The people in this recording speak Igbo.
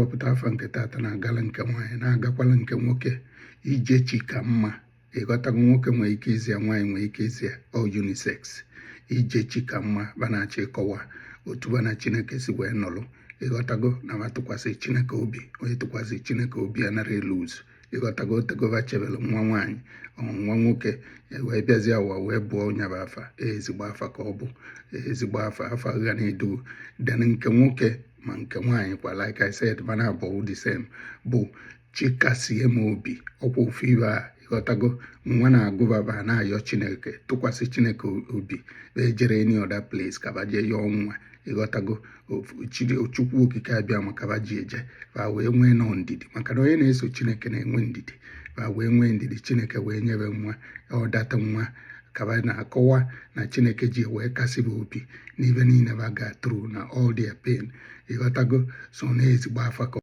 Ịkọwapụta afa nke tata na-agala nke nwaanyị, na-agakwala nke nwoke. Ijechi ka mma, ịghọtago? Nwoke nwere ike izi ya, nwaanyị nwere ike izi ya, ọ unisex. Ijechi ka mma ba na-achọ ịkọwa otu ba na Chineke si wee nọlụ, ịghọtago? Na ba tụkwasị Chineke obi. Onye tụkwasị Chineke obi anara elu ụzọ, ịghọtago? Otegova chebere nwa nwaanyị, nwa nwoke wee bịazie ụwa wee bụọ nyaba afa. Ezigbo afa ka ọ bụ, ezigbo afa, afa gha na-edu. Then nke nwoke ma nke nwaanyị kwa, like I said, mana abụọ the same bụ Chikasie m obi. Ọkwa ofu ibe a, ịghọtago? Nwa na-agụbaba na-ayọ Chineke, tụkwasị Chineke obi, ejere any other place ka ba jee yọọ nwa, ịghọtago? Chukwu Okike abịa maka ba ji eje ba wee nwee nọ ndidi, maka na onye na-eso Chineke na-enwe ndidi. Ba wee nwee ndidi, Chineke wee nyebe nwa ọdata nwa ka ba na-akọwa na Chineke ji wee kasịba obi n'ibe niile ba ga through na all their pain, ịghọtago? So na ezigbo afa ka